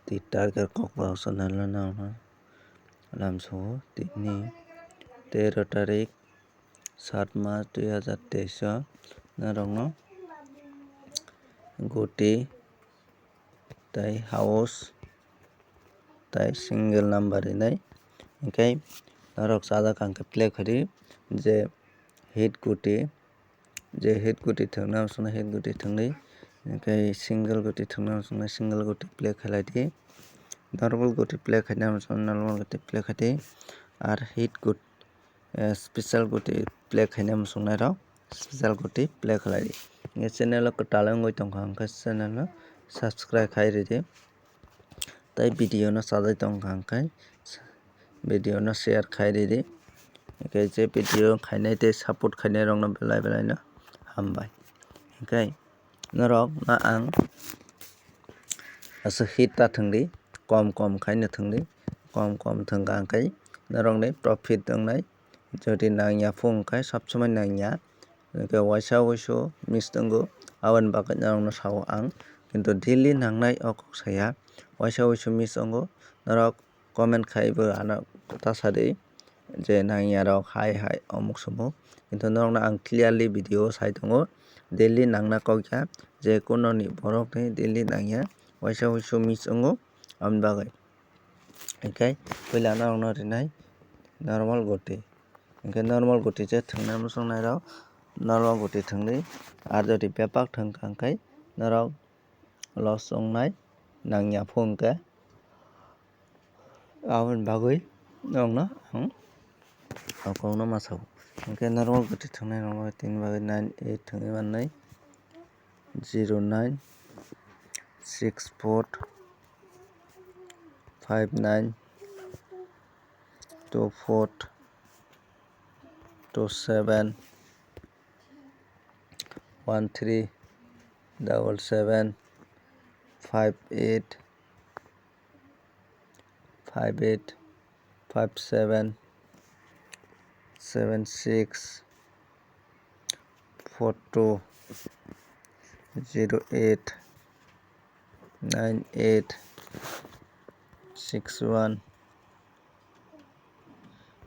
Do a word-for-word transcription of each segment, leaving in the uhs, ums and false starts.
Tei target kok rok se nang nang lamsao tini tero tarik sat mas dui hazar teis o norokno guti tei house tei single number rinai. Hinkhe norok chajak ang khe play khaidi je hit guti, je hit guti thwngna swngna hit guti thwngdi, hinkhe single guti thwngna swngna single guti play khailai di, normal guti play khaina swngna normal guti play khaidi, ar hit guti, eh, special guti play khaina swngnairok special guti play khailai di. Hinkhe channel o kwtal wngwi tongkha hinkhe channel no subscribe khai ridi. Tei video no chajai tongkha hinkhe video no share khai ridi. Hinkhe je video khainai tei support khainai rokno belai belai no hambai. Hinkhe norok no ang aswk hit ta thwngdi, kom kom khaino thwngdi, kom kom thwngkha hinkhe norokni profit wngnai. Jodi nangya phung khe sob somoi nangya, hinkhe waisa wuisu miss tongo, aboni bagwi norokno sao ang. Kintu daily nangnai o kok saya, waisa wuisu miss tongo, norok comment khaibo ano ta sadi je nangya rok hai hai omuk somuk. Kintu norokno ang clearly video o sai tongo, daily nangna kok ya, je kunoni borokni daily nangya, waisa wuisu miss tongo, aboni bagwi. Hinkhe puila norokno rinai normal guti. Hinkhe normal guti je thwngna muchungnairok normal guti thwngdi. Ar jodi bebak thwngkha hinkhe norok loss wngnai nangya phung khe. Aboni bagwi norokno ang o kokno ma sao. Hinkhe normal guti thwngnairokno tini bagwi nine eight thwngwi mannai. Zero nine six four five nine two four two seven one three double seven five eight five eight five seven seven six four two zero eight nine eight six one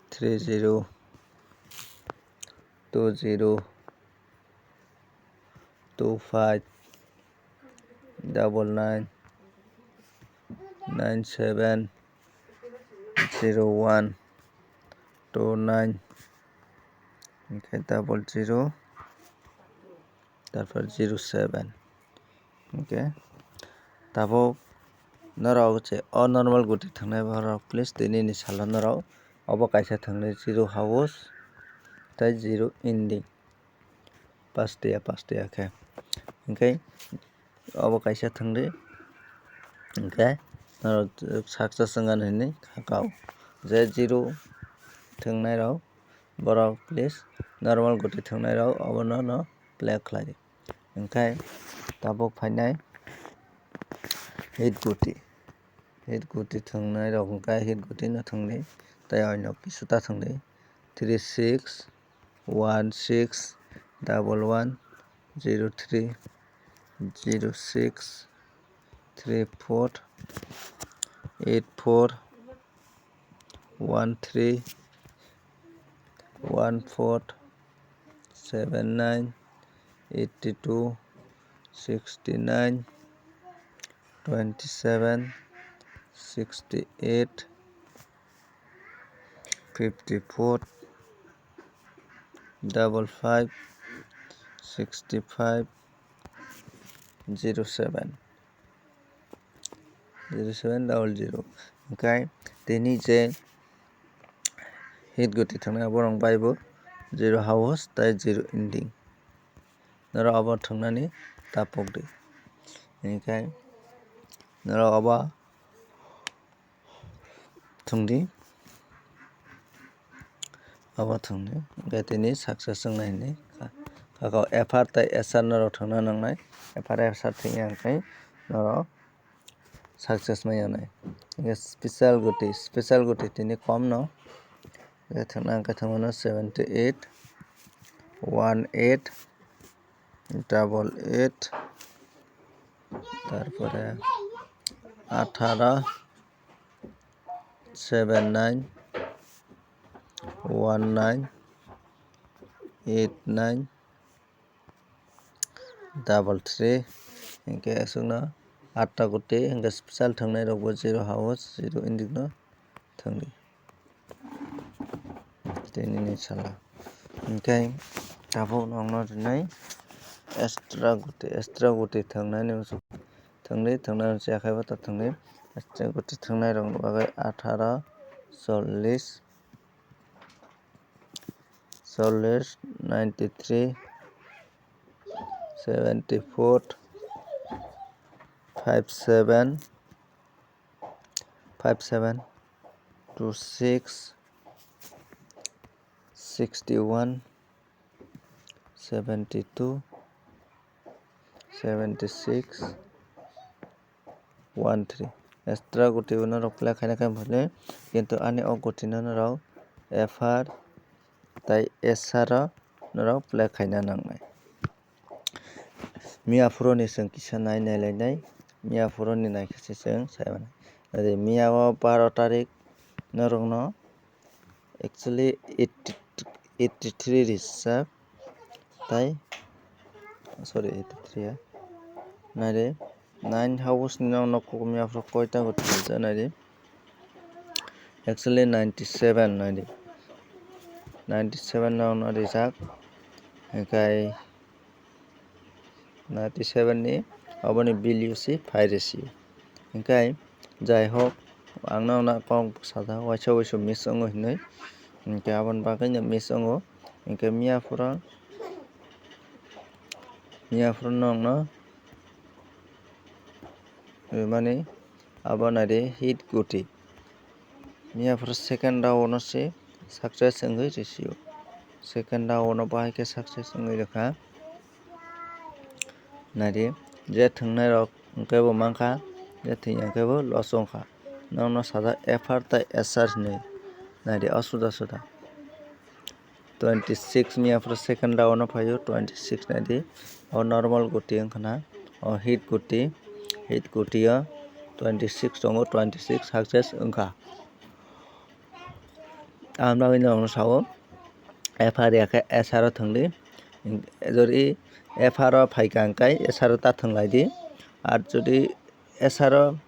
three zero two zero two five double nine nine seven zero one two nine, hinkhe double zero, tarpor zero seven. Hinkhe tabuk norok je o normal guti thwngnai borok, please, tinini salo norok obo kaisa thwngnai zero house tei zero ending. Pastiya pastiya khe. Hinkhe obo kaisa thwngdi. Hinkhe norok success wngmani hinwi kha kao. Je zero thwngnairok borok please normal guti thwngnairok obono no play khlai di. Hinkhe tabuk phainai hit guti. Hit guti thwngnairok hinkhe hit guti no thwngdi. Tei oino kisu ta thwngdi. Three six one six double one zero three zero six three four eight four one three one four seven nine eighty two sixty nine twenty seven sixty eight fifty four double five sixty five zero seven zero seven double zero. Hinkhe tini je hit guti thwngnai borok bai bo zero house tei zero ending. Norok obo thwngnani ta pokdi. Hinkhe norok obo thwngdi. Obo thwngdi. Hinkhe tini success wngnai hinwi kha-, kha-, kha-, F R tei S R norok thwngna nangnai. F R S R thwngya hinkhe norok success maya nai. Hinkhe special guti, special guti tini kom no. Hinkhe thwngna hinkhe thwngmano seventy eight one eight double eight, tarpore atharo, seven nine, one nine, eight nine, double three, hinkhe aswkno atta guti, hinkhe special thwngnairokbo zero house, zero ending no thwngdi. Tei nini sala. Hinkhe tabuk nokno rinai extra guti, extra guti thwngnani thwngdi, thwngnani chayakhaibw ta thwngdi. Extra guti thwngnairokni bagwi atharo, chollish, chollish, ninety three, seventy four, five seven, five seven, two six, sixty one, seventy two, seventy six, one three. Extra guti bo norok play khaina khe phone, kintu ani o guti no norok F R tei S R o norok play khaina nangnai. Miya phuru ni chwng kisa nai nai lai nai, miya phuru ni nai khe se chwng sai mano. Miya o baro tarik norok no actually eighty, eighty three rijak tai, sorry, eighty three ya. Naidi, nine house ni nok kok miya phuru koita guti rijak naidi. Actually ninety seven naidi, ninety seven nok no rijak, hinkhe ninety seven ni oboni value si phai resi. Hinkhe jai hok, ang no na kok sajak, waisa waisa miss wngo hinwi. Hinkhe aboni bagwi no miss wngo. Hinkhe miya phuru, miya phuru nokno rimani abo naidi hit guti. Miya phuru second round no se success wngwi risiyo. Second round no bahai khe success wngwi rwkha. Naidi, je thwngnairok hwnkhe bo mankha, je thwngya hwnkhe bo loss wngkha. Nokno sajak F R tei S R hinwi. Naidi, o suda suda. Twenty six miya phuru second round no phaio, twenty six naidi. O normal guti wngkha na, o hit guti, hit guti o twenty six tongo, twenty six success wngkha. Aboni bagwi norokno sao, F R ya khe S R o thwngdi. Jodi F R o phaikha hwnkhe S R o ta thwnglaidi. Ar jodi S R o,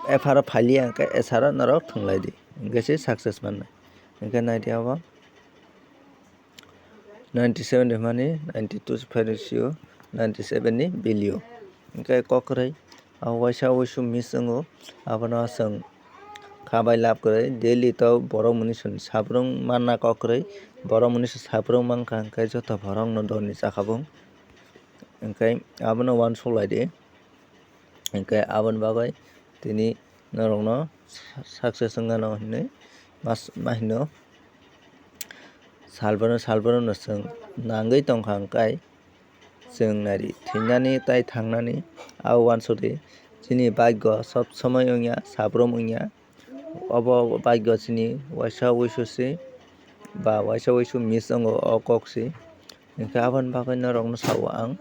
F R o phailiya hwnkhe S R o norok thwnglaidi. Hwnkhe se success mannai. Hwnkhe naidi abo. Ninety seven rwmani ninety two se phai rw sio, ninety seven ni value. Hwnkhe kok kwrwi, abo waisa wuisu miss wngo, abono chwng kha bai lab kwrwi, daily to borok mwnwi chwng sabrwng manna kok kwrwi, borok mwnwi chwng sabrwng mankha, hwnkhe joto borokno dol ni chakhabung. Hwnkhe abono uansuk lai di. Hwnkhe aboni bagwi tini norokno success wngano hinwi mas-, ma hino. Salbano, salbano no chwng nangwi tongkha hwnkhe chwng nari thwinani tei thangnani abo uansukdi. Chini bhagyo sob somoi wngya, sabrum wngya. Obo bhagyo chini waisa wuisu si ba waisa wuisu miss wngo o kok si. Hwnkhe aboni bagwi norokno sao ang,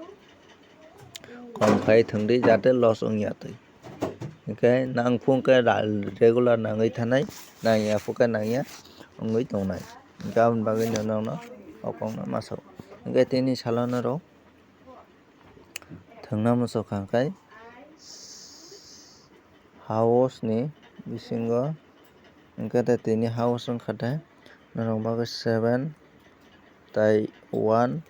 kom khai thwngdi jate loss wngya twi. Hwnkhe nang phung khe ra-, regular nangwi thanai, nangya phung khe nangya wngwi tongnai. Hwnkhe aboni bagwi norokno o kokno ma sao. Hwnkhe tini salo norok thwngna muchung kha hwnkhe house ni bisingo, hwnkhe tei tini house wngkha tei norok bagwi seven tei one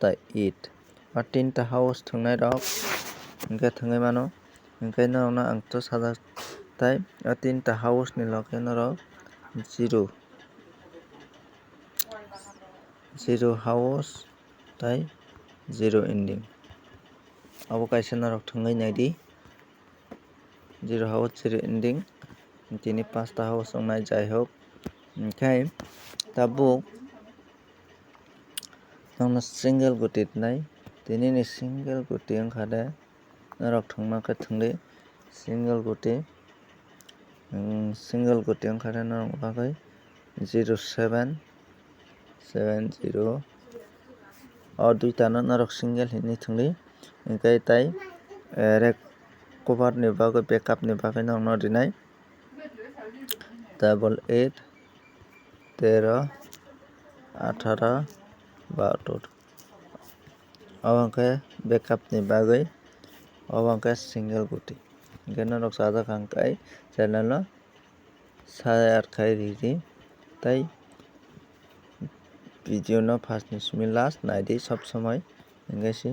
tei eight. O tinta house thwngnairok hwnkhe thwngwi mano, hwnkhe norokno ang to sajak tei o tinta house ni loge norok zero, zero house tei zero ending. Abo kaisa norok thwngwi naidi. Zero house, zero ending. Tini pasta house wngnai, jai hok. Hwnkhe tabuk nokno single guti twnai. Tini ni single guti wngkha de norok thwngma khe thwngdi. Single guti, single guti wngkha de norok bagwi zero seven, seven zero. O duitano norok single hinwi thwngdi. Hwnkhe tai, eh, rek Cover ni bagwi, backup ni bagwi nokno rinai double eight, tero, atharo, bahatur. Obo hwnkhe backup ni bagwi, obo hwnkhe single guti. Hwnkhe norok chajak ang kai channel no share khai riri tei video no first ni simi last naidi sob somoi, hwnkhe si